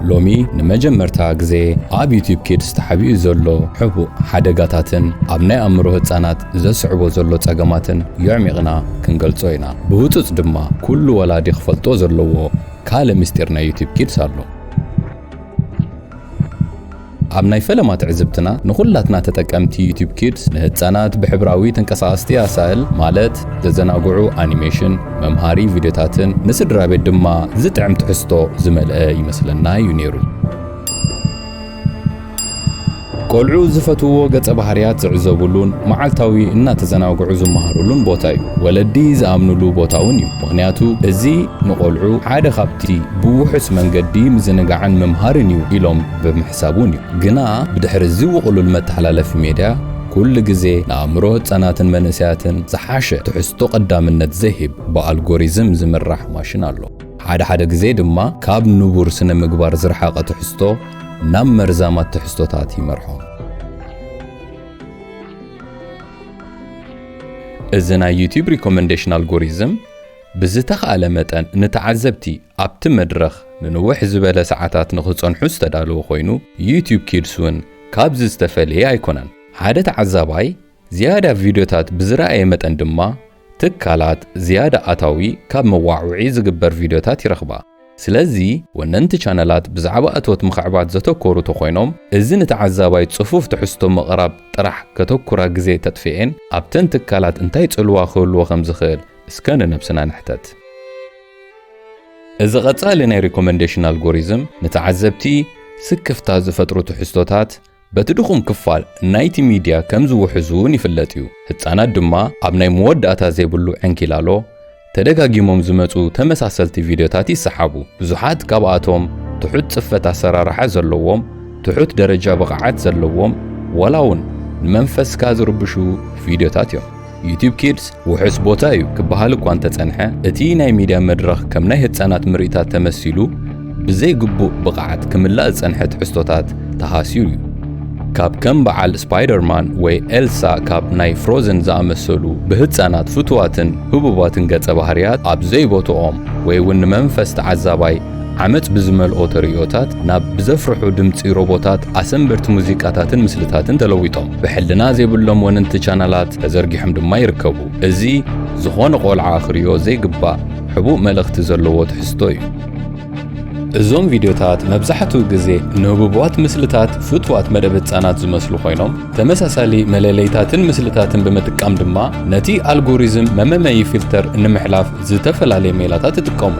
ሎሚ ንመጀመርታ ግዜ ኣብ ዩቲዩብ ኪድስ ተሓቢኡ ዘሎ ሕቡእ ሓደጋታትን ኣብ ናይ ኣእምሮ ህጻናት ዘስዕቦ ዘሎ ጸገማትን የዕሚቕና ክንገልጾ ኢና። ብህጹጽ ድማ ኩሉ ወላዲ ክፈልጦ ዘለዎ ካልእ ምስጢር ናይ ዩቲዩብ ኪድስ ኣሎ። ኣብ ናይ ፈለማ ትዕዝብትና ንኹላትና ተጠቀምቲ ዩቲዩብ ኪድስ ንህጻናት ብሕብራዊ ተንቀሳቐስቲ ኣሳእል ማለት ዘዘናግዑ ኣኒሜሽን፣ መምሃሪ ቪድዮታትን ንስድራ ቤት ድማ ዝጥዕም ትሕዝቶ ዝመልአ ይመስለና እዩ ነይሩ። ቆልዑ ዝፈትውዎ ገጸ ባህርያት ዝዕዘቡሉን መዓልታዊ እናተዘናግዑ ዝመሃሩሉን ቦታ እዩ። ወለዲ ዝኣምኑሉ ቦታ እውን እዩ። ምኽንያቱ እዚ ንቆልዑ ሓደ ካብቲ ብውሑስ መንገዲ ምዝንጋዕን ምምሃርን እዩ ኢሎም ብምሕሳብ እውን እዩ። ግና ብድሕሪ እዚ ውቕሉል መተሓላለፊ ሜድያ ኩሉ ግዜ ንኣእምሮ ህጻናትን መንእሰያትን ዝሓሸ ትሕዝቶ ቀዳምነት ዘሂብ ብኣልጎሪዝም ዝምራሕ ማሽን ኣሎ። ሓደ ሓደ ግዜ ድማ ካብ ንቡር ስነ ምግባር ዝረሓቐ ትሕዝቶ ናብ መርዛማት ትሕዝቶታት ይመርሖም። እዚ ናይ ዩቲዩብ ሪኮመንዴሽን ኣልጎሪዝም ብዝተኻእለ መጠን ንተዓዘብቲ ኣብቲ መድረኽ ንንውሕ ዝበለ ሰዓታት ንኽጸንሑ ዝተዳለወ ኮይኑ፣ ዩቲዩብ ኪድስ እውን ካብዚ ዝተፈልየ ኣይኮነን። ሓደ ተዓዛባይ ዝያዳ ቪድዮታት ብዝረኣየ መጠን ድማ ትካላት ዝያዳ ኣታዊ ካብ መዋዕውዒ ዝግበር ቪድዮታት ይረኽባ። ስለዚ ወነንቲ ቻነላት ብዛዕባ እቶት ምኽዕባት ዘተኮሩ ተኾይኖም፣ እዚ ንተዓዛባይ ጽፉፍ ትሕዝቶ ምቕራብ ጥራሕ ከተኩራ ግዜ ተጥፍኤን ኣብተን ትካላት እንታይ ጽልዋ ክህልዎ ከም ዝኽእል እስከ ንነብስና ንሕተት። እዚ ቀጻሊ ናይ ሪኮመንዴሽን ኣልጎሪዝም ንተዓዘብቲ ስክፍታ ዝፈጥሩ ትሕዝቶታት በቲ ድኹም ክፋል ናይቲ ሚድያ ከም ዝውሕዙ እውን ይፍለጥ እዩ። ህጻናት ድማ ኣብ ናይ መወዳእታ ዘይብሉ ዕንኪላሎ ተደጋጊሞም ዝመጹ ተመሳሰልቲ ቪድዮታት ይሰሓቡ። ብዙሓት ካብኣቶም ትሑት ጽፈት ኣሰራርሓ ዘለዎም፣ ትሑት ደረጃ ብቕዓት ዘለዎም፣ ዋላ እውን ንመንፈስካ ዝርብሹ ቪድዮታት እዮም። ዩቲዩብ ኪድስ ውሑስ ቦታ እዩ ክበሃል እኳ እንተጸንሐ፣ እቲ ናይ ሚድያ መድረኽ ከም ናይ ህጻናት ምርኢታት ተመሲሉ ብዘይግቡእ ብቕዓት ክምላእ ዝጸንሐ ትሕዝቶታት ተሃስዩ እዩ። ካብ ከም በዓል ስፓይደርማን ወይ ኤልሳ ካብ ናይ ፍሮዘን ዝኣመሰሉ ብህጻናት ፍቱዋትን ህቡባትን ገጸ ባህርያት ኣብ ዘይቦትኦም ወይ እውን ንመንፈስ ተዓዛባይ ዓመጽ ብዝመልኦ ተርእዮታት ናብ ብዘፍርሑ ድምጺ ሮቦታት፣ ኣሰንበርቲ ሙዚቃታትን ምስልታትን ተለዊጦም ብሕልና ዘይብሎም ወነንቲ ቻነላት ተዘርጊሖም ድማ ይርከቡ። እዚ ዝኾነ ቆልዓ ክርእዮ ዘይግባእ ሕቡእ መልእኽቲ ዘለዎ ትሕዝቶ እዩ። እዞም ቪድዮታት መብዛሕትኡ ግዜ ንህቡባት ምስልታት ፍቱዋት መደብ ህጻናት ዝመስሉ ኮይኖም፣ ተመሳሳሊ መለለይታትን ምስልታትን ብምጥቃም ድማ ነቲ ኣልጎሪዝም መመመዪ ፊልተር ንምሕላፍ ዝተፈላለየ ሜላታት ይጥቀሙ።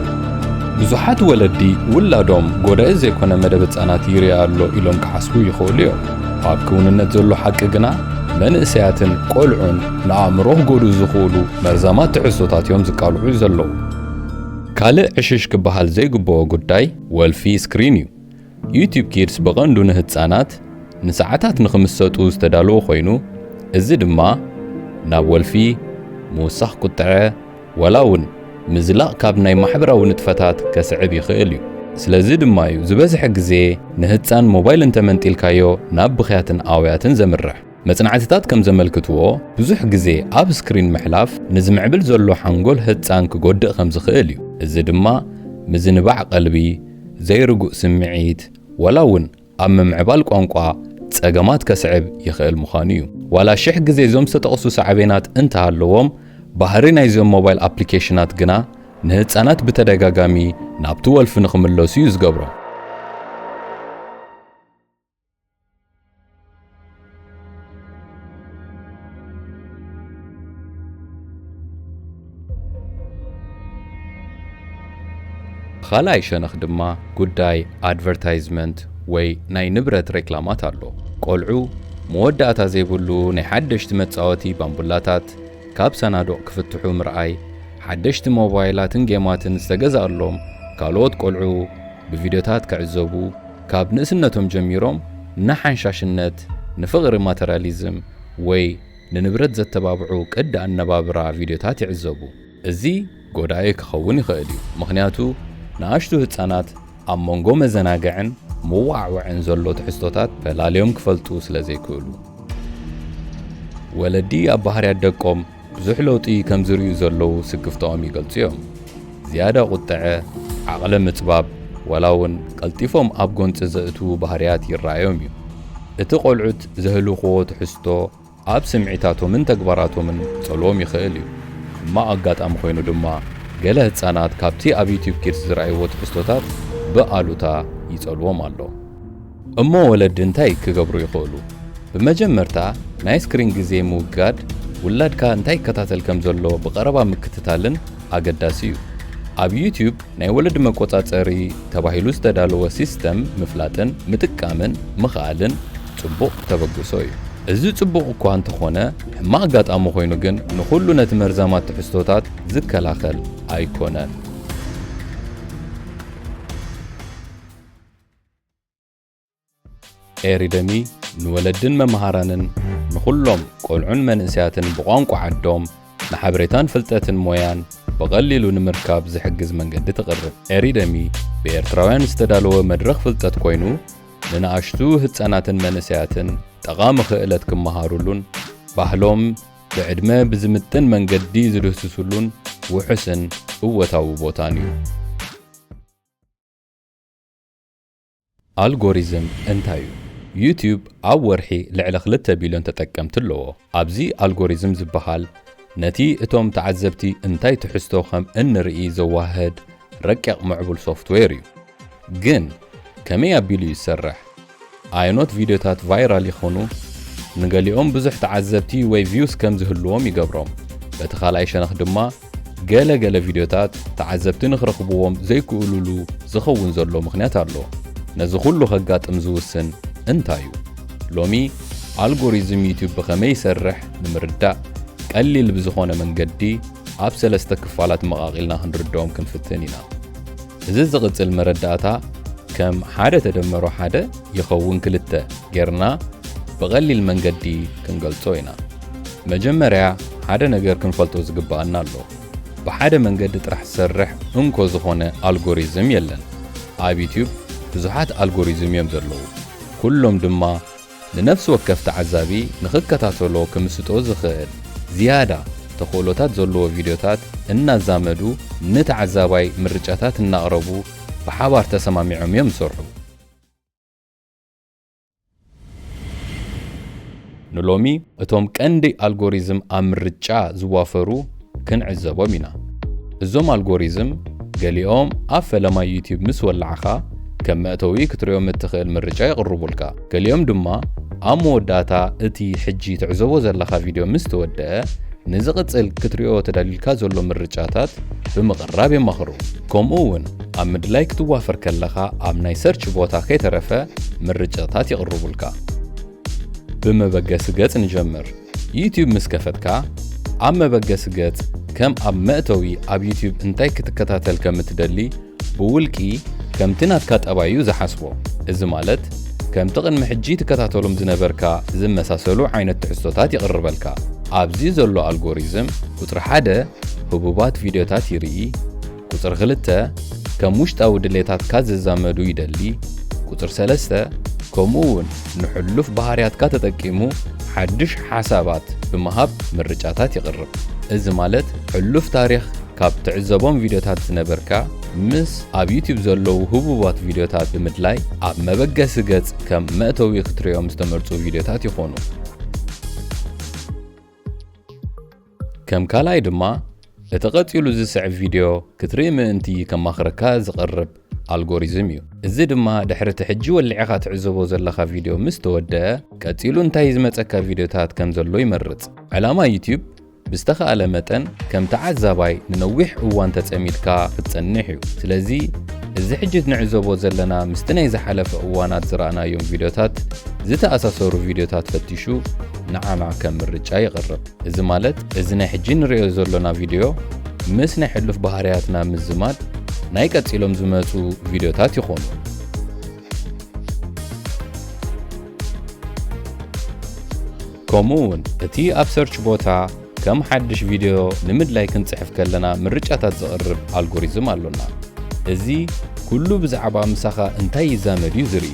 ብዙሓት ወለዲ ውላዶም ጎዳኢ ዘይኮነ መደብ ህጻናት ይርኢ ኣሎ ኢሎም ክሓስቡ ይኽእሉ እዮም። ኣብ ክውንነት ዘሎ ሓቂ ግና መንእሰያትን ቆልዑን ንኣእምሮ ክጎድኡ ዝኽእሉ መርዛማት ትሕዝቶታት እዮም ዝቃልዑ ዘለዉ። ካልእ ዕሽሽ ክበሃል ዘይግብኦ ጉዳይ ወልፊ ስክሪን እዩ። ዩቲዩብ ኪድስ ብቐንዱ ንህጻናት ንሰዓታት ንኽምሰጡ ዝተዳለወ ኮይኑ፣ እዚ ድማ ናብ ወልፊ፣ ምውሳኽ ቁጥዐ፣ ዋላ እውን ምዝላቕ ካብ ናይ ማሕበራዊ ንጥፈታት ከስዕብ ይኽእል እዩ። ስለዚ ድማ እዩ ዝበዝሐ ግዜ ንህጻን ሞባይል እንተመንጢልካዮ ናብ ብኽያትን ኣውያትን ዘምርሕ። መጽናዕትታት ከም ዘመልክትዎ፣ ብዙሕ ግዜ ኣብ ስክሪን ምሕላፍ ንዝምዕብል ዘሎ ሓንጎል ህጻን ክጎድእ ከም ዝኽእል እዩ። እዚ ድማ ምዝንባዕ ቀልቢ፣ ዘይርጉእ ስምዒት፣ ዋላ እውን ኣብ ምምዕባል ቋንቋ ጸገማት ከስዕብ ይኽእል ምዃኑ እዩ። ዋላ ሽሕ ግዜ እዞም ዝተጠቕሱ ሳዕቤናት እንተሃለዎም፣ ባህሪ ናይዞም ሞባይል ኣፕሊኬሽናት ግና ንህጻናት ብተደጋጋሚ ናብቲ ወልፊ ንኽምለሱ እዩ ዝገብሮም። ኻልኣይ ሸነኽ ድማ ጉዳይ ኣድቨርታይዝመንት ወይ ናይ ንብረት ሬክላማት ኣሎ። ቆልዑ መወዳእታ ዘይብሉ ናይ ሓደሽቲ መጻወቲ ባምቡላታት ካብ ሰናዱቕ ክፍትሑ ምርኣይ፣ ሓደሽቲ ሞባይላትን ጌማትን ዝተገዝኣሎም ካልኦት ቆልዑ ብቪድዮታት ክዕዘቡ፣ ካብ ንእስነቶም ጀሚሮም ንሓንሻሽነት፣ ንፍቕሪ ማተርያሊዝም ወይ ንንብረት ዘተባብዑ ቅዲ ኣነባብራ ቪድዮታት ይዕዘቡ። እዚ ጎዳኢ ክኸውን ይኽእል እዩ፣ ምኽንያቱ ንኣሽቱ ህጻናት ኣብ መንጎ መዘናግዕን መወዓውዕን ዘሎ ትሕዝቶታት ፈላልዮም ክፈልጡ ስለ ዘይክእሉ። ወለዲ ኣብ ባህርያት ደቆም ብዙሕ ለውጢ ከም ዝርእዩ ዘለዉ ስክፍታኦም ይገልጹ እዮም። ዝያዳ ቁጥዐ፣ ዓቕለ ምጽባብ፣ ዋላ እውን ቀልጢፎም ኣብ ጎንጺ ዘእትዉ ባህርያት ይረኣዮም እዩ። እቲ ቆልዑት ዘህልኽዎ ትሕዝቶ ኣብ ስምዒታቶምን ተግባራቶምን ክጸልዎም ይኽእል እዩ። ሕማቕ ኣጋጣሚ ኮይኑ ድማ፣ ገለ ህጻናት ካብቲ ኣብ ዩትዩብ ኪድስ ዝረኣይዎ ትሕዝቶታት ብኣሉታ ይጸልዎም ኣሎ። እሞ ወለዲ እንታይ ክገብሩ ይኽእሉ? ብመጀመርታ፣ ናይ ስክሪን ግዜ ምውጋድ፣ ውላድካ እንታይ ይከታተል ከም ዘሎ ብቐረባ ምክትታልን ኣገዳሲ እዩ። ኣብ ዩትዩብ ናይ ወለዲ መቆጻጸሪ ተባሂሉ ዝተዳለወ ሲስተም ምፍላጥን ምጥቃምን ምኽኣልን ጽቡቕ ተበግሶ እዩ። እዚ ጽቡቕ እኳ እንተኾነ፣ ሕማቕ ኣጋጣሚ ኮይኑ ግን ንኹሉ ነቲ መርዛማት ትሕዝቶታት ዝከላኸል ኣይኮነን። ኤሪደሚ ንወለድን መምሃራንን ንኹሎም ቆልዑን መንእሰያትን ብቋንቋ ዓዶም ንሓበሬታን ፍልጠትን ሞያን ብቐሊሉ ንምርካብ ዝሕግዝ መንገዲ ትቕርብ። ኤሪደሚ ብኤርትራውያን ዝተዳለወ መድረኽ ፍልጠት ኮይኑ፣ ንንኣሽቱ ህጻናትን መንእሰያትን ጠቓሚ ክእለት ክመሃሩሉን ባህሎም ብዕድመ ብዝምጥን መንገዲ ዝድህስሱሉን ውሑስን እወታዊ ቦታን እዩ። ኣልጎሪዝም እንታይ እዩ? ዩትዩብ ኣብ ወርሒ ልዕሊ ክልተ ቢልዮን ተጠቀምቲ ኣለዎ። ኣብዚ ኣልጎሪዝም ዝበሃል ነቲ እቶም ተዓዘብቲ እንታይ ትሕዝቶ ከም እንርኢ ዘዋህድ ረቂቕ ምዕቡል ሶፍትዌር እዩ። ግን ከመይ ኣቢሉ እዩ ዝሰርሕ? ኣየኖት ቪድዮታት ቫይራል ይኾኑ? ንገሊኦም ብዙሕ ተዓዘብቲ ወይ ቪውስ ከም ዝህልዎም ይገብሮም። በቲ ካልኣይ ሸነኽ ድማ፣ ገለ ገለ ቪድዮታት ተዓዘብቲ ንኽረኽብዎም ዘይክእሉሉ ዝኸውን ዘሎ ምኽንያት ኣሎ። ነዚ ኩሉ ከጋጥም ዝውስን እንታይ እዩ? ሎሚ ኣልጎሪዝም ዩትዩብ ብኸመይ ይሰርሕ ንምርዳእ፣ ቀሊል ብዝኾነ መንገዲ ኣብ ሰለስተ ክፋላት መቓቒልና ክንርድኦም ክንፍትን ኢና። እዚ ዝቕጽል መረዳእታ ከም ሓደ ተደመሮ ሓደ ይኸውን ክልተ ጌርና ብቐሊል መንገዲ ክንገልጾ ኢና። መጀመርያ ሓደ ነገር ክንፈልጦ ዝግብኣና ኣሎ። ብሓደ መንገዲ ጥራሕ ዝሰርሕ እንኮ ዝኾነ ኣልጎሪዝም የለን። ኣብ ዩትዩብ ብዙሓት ኣልጎሪዝም እዮም ዘለዉ። ኩሎም ድማ ንነፍሲ ወከፍ ተዓዛቢ ንኽከታተሎ ክምስጦ ዝኽእል ዝያዳ ተኽእሎታት ዘለዎ ቪድዮታት እናዛመዱ ንተዓዛባይ ምርጫታት እናቕረቡ ብሓባር ተሰማሚዖም እዮም ዝሰርሑ። ንሎሚ እቶም ቀንዲ ኣልጎሪዝም ኣብ ምርጫ ዝዋፈሩ ክንዕዘቦም ኢና። እዞም ኣልጎሪዝም ገሊኦም ኣብ ፈለማ ዩትዩብ ምስ ወላዕኻ ከም መእተዊ ክትሪኦም እትኽእል ምርጫ የቕርቡልካ። ገሊኦም ድማ ኣብ መወዳእታ እቲ ሕጂ ትዕዘቦ ዘለኻ ቪድዮ ምስ ተወደአ ንዝቕጽል ክትሪኦ ተዳሊልካ ዘሎ ምርጫታት ብምቕራብ የማኽሩ። ከምኡ እውን ኣብ ምድላይ ክትዋፈር ከለኻ ኣብ ናይ ሰርች ቦታ ከይተረፈ ምርጫታት የቕርቡልካ። ብመበገሲ ገጽ ንጀምር። ዩትዩብ ምስ ከፈትካ፣ ኣብ መበገሲ ገጽ ከም ኣብ መእተዊ ኣብ ዩትዩብ እንታይ ክትከታተል ከም እትደሊ ብውልቂ ከምቲ ናትካ ጠባይ እዩ ዝሓስቦ። እዚ ማለት ከምቲ ቅድሚ ሕጂ ትከታተሎም ዝነበርካ ዝመሳሰሉ ዓይነት ትሕዝቶታት ይቕርበልካ። ኣብዚ ዘሎ ኣልጎሪዝም ቁጽሪ ሓደ ህቡባት ቪድዮታት ይርኢ፣ ቁጽሪ ክልተ ከም ውሽጣዊ ድሌታትካ ዝዛመዱ ይደሊ፣ ቁጽሪ ሰለስተ ከምኡ እውን ንሕሉፍ ባህርያትካ ተጠቂሙ ሓድሽ ሓሳባት ብምሃብ ምርጫታት ይቕርብ። እዚ ማለት ሕሉፍ ታሪኽ ካብ ትዕዘቦም ቪድዮታት ዝነበርካ ምስ ኣብ ዩትዩብ ዘለዉ ህቡባት ቪድዮታት ብምድላይ ኣብ መበገሲ ገጽ ከም መእተዊ ክትሪኦም ዝተመርጹ ቪድዮታት ይኾኑ። ከም ካልኣይ ድማ፣ እቲ ቀጺሉ ዝስዕብ ቪድዮ ክትርኢ ምእንቲ ከማኽረካ ዝቐርብ ኣልጎሪዝም እዩ። እዚ ድማ ድሕሪ እቲ ሕጂ ወሊዕኻ ትዕዘቦ ዘለኻ ቪድዮ ምስ ተወደአ፣ ቀጺሉ እንታይ ዝመጸካ ቪድዮታት ከም ዘሎ ይመርጽ። ዕላማ ዩትዩብ ብዝተኻእለ መጠን ከም ተዓዛባይ ንነዊሕ እዋን ተጸሚድካ ክትጸንሕ እዩ። ስለዚ፣ እዚ ሕጂ ንዕዘቦ ዘለና ምስቲ ናይ ዝሓለፈ እዋናት ዝረኣናዮም ቪድዮታት ዝተኣሳሰሩ ቪድዮታት ፈቲሹ ንዓና ከም ምርጫ የቕርብ። እዚ ማለት፣ እዚ ናይ ሕጂ ንሪኦ ዘሎና ቪድዮ ምስ ናይ ሕሉፍ ባህርያትና ምዝማድ ናይ ቀጺሎም ዝመጹ ቪድዮታት ይኾኑ። ከምኡ እውን እቲ ኣብ ሰርች ቦታ ከም ሓድሽ ቪድዮ ንምድላይ ክንጽሕፍ ከለና ምርጫታት ዘቕርብ ኣልጎሪዝም ኣሎና። እዚ ኩሉ ብዛዕባ ምሳኻ እንታይ ይዛመድ እዩ ዝርኢ።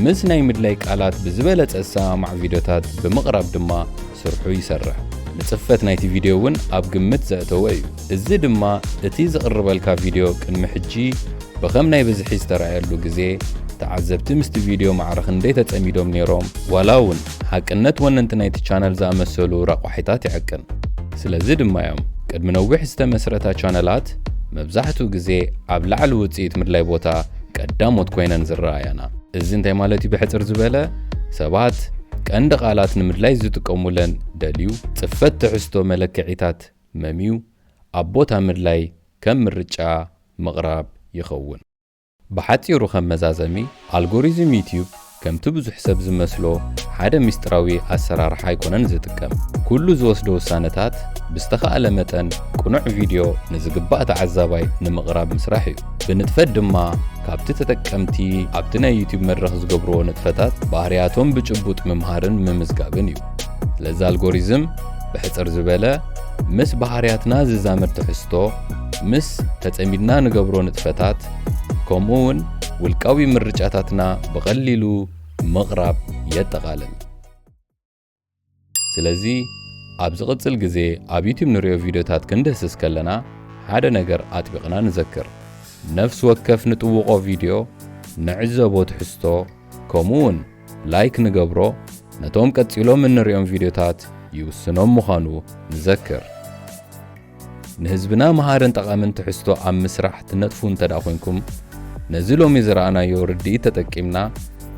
ምስ ናይ ምድላይ ቃላት ብዝበለጸ ዝሰማማዕ ቪድዮታት ብምቕራብ ድማ ስርሑ ይሰርሕ። ንጽፈት ናይቲ ቪድዮ እውን ኣብ ግምት ዘእተወ እዩ። እዚ ድማ እቲ ዝቕርበልካ ቪድዮ ቅድሚ ሕጂ ብኸም ናይ ብዝሒ ዝተራእየሉ ግዜ፣ ተዓዘብቲ ምስቲ ቪድዮ ማዕረ ክንደይ ተጸሚዶም ነይሮም፣ ዋላ እውን ሓቅነት ወነንቲ ናይቲ ቻነል ዝኣመሰሉ ረቋሒታት ይዕቅን። ስለዚ ድማ እዮም ቅድሚ ነዊሕ ዝተመስረታ ቻነላት መብዛሕትኡ ግዜ ኣብ ላዕሊ ውጽኢት ምድላይ ቦታ ቀዳሞት ኮይነን ዝረኣያና። እዚ እንታይ ማለት እዩ? ብሕጽር ዝበለ፣ ሰባት ቀንዲ ቃላት ንምድላይ ዝጥቀሙለን ደልዩ ጽፈት ትሕዝቶ መለክዒታት መምዩ ኣብ ቦታ ምድላይ ከም ምርጫ ምቕራብ ይኸውን። ብሓጺሩ ከም መዛዘሚ፣ ኣልጎሪዝም ዩትዩብ ከምቲ ብዙሕ ሰብ ዝመስሎ ሓደ ምስጢራዊ ኣሰራርሓ ኣይኮነን ዝጥቀም። ኩሉ ዝወስዶ ውሳነታት ብዝተኻእለ መጠን ቅኑዕ ቪድዮ ንዝግባእ ተዓዛባይ ንምቕራብ ምስራሕ እዩ። ብንጥፈት ድማ ካብቲ ተጠቀምቲ ኣብቲ ናይ ዩትዩብ መድረኽ ዝገብርዎ ንጥፈታት ባህርያቶም ብጭቡጥ ምምሃርን ምምዝጋብን እዩ። ስለዚ ኣልጎሪዝም ብሕጽር ዝበለ ምስ ባህርያትና ዝዛመድ ትሕዝቶ፣ ምስ ተጸሚድና ንገብሮ ንጥፈታት፣ ከምኡ እውን ውልቃዊ ምርጫታትና ብቐሊሉ ምቕራብ የጠቓልል። ስለዚ ኣብ ዝቕጽል ግዜ ኣብ ዩትዩብ ንሪኦ ቪድዮታት ክንድህስስ ከለና ሓደ ነገር ኣጥቢቕና ንዘክር። ነፍሲ ወከፍ ንጥውቖ ቪድዮ፣ ንዕዘቦ ትሕዝቶ፣ ከምኡ እውን ላይክ ንገብሮ ነቶም ቀጺሎም እንሪኦም ቪድዮታት ይውስኖም ምዃኑ ንዘክር። ንህዝብና መሃርን ጠቓምን ትሕዝቶ ኣብ ምስራሕ ትነጥፉ እንተ ደኣ ኮይንኩም፣ ነዚ ሎሚ ዝረኣናዮ ርድኢት ተጠቂምና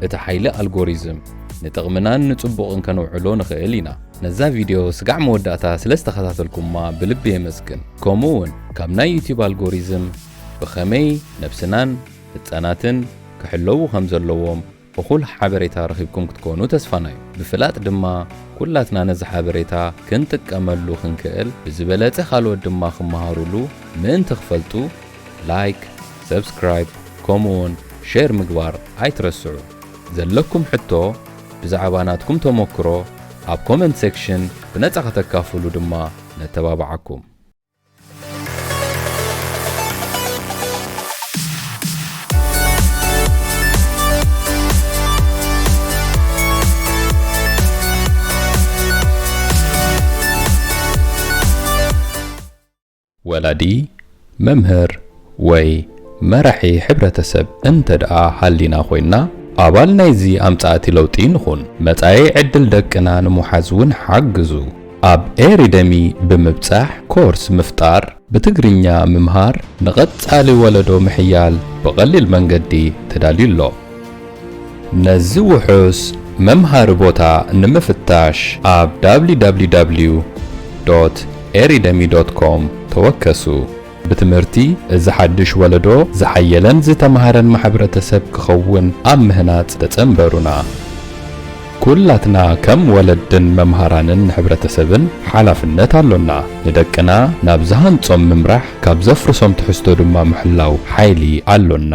እቲ ሓይሊ ኣልጎሪዝም ንጥቕምናን ንጽቡቕን ከነውዕሎ ንኽእል ኢና። ነዛ ቪድዮ ስጋዕ መወዳእታ ስለ ዝተኸታተልኩማ ብልቢ የመስግን። ከምኡ እውን ካብ ናይ ዩትዩብ ኣልጎሪዝም ብኸመይ ነብስናን ህጻናትን ክሕለዉ ከም ዘለዎም እኹል ሓበሬታ ረኺብኩም ክትኮኑ ተስፋና እዩ። ብፍላጥ ድማ ኩላትና ነዚ ሓበሬታ ክንጥቀመሉ ክንክእል፣ ብዝበለጸ ካልኦት ድማ ክመሃሩሉ ምእንቲ ክፈልጡ፣ ላይክ፣ ሰብስክራይብ፣ ከምኡውን ሼር ምግባር ኣይትረስዑ። ዘለኩም ሕቶ፣ ብዛዕባ ናትኩም ተመክሮ ኣብ ኮመንት ሴክሽን ብነጻ ከተካፍሉ ድማ ነተባብዓኩም። ወላዲ፣ መምህር ወይ መራሒ ሕብረተሰብ እንተ ደኣ ሃሊና ኮይንና፣ ኣባል ናይዚ ኣምጻእቲ ለውጢ ንኹን። መጻኢ ዕድል ደቅና ንምውሓዝ እውን ሓግዙ። ኣብ ኤሪደሚ ብምብጻሕ ኮርስ ምፍጣር፣ ብትግርኛ ምምሃር፣ ንቐጻሊ ወለዶ ምሕያል ብቐሊል መንገዲ ተዳልዩ ኣሎ። ነዚ ውሑስ መምሃሪ ቦታ ንምፍታሽ ኣብ www.eridemi.com ተወከሱ። ብትምህርቲ እዚ ሓድሽ ወለዶ ዝሓየለን ዝተማህረን ማሕበረተሰብ ክኸውን ኣብ ምህናጽ ተጸንበሩና። ኩላትና ከም ወለድን መምሃራንን ንሕብረተሰብን ሓላፍነት ኣሎና። ንደቅና ናብ ዝሃንጾም ምምራሕ፣ ካብ ዘፍርሶም ትሕዝቶ ድማ ምሕላው ሓይሊ ኣሎና።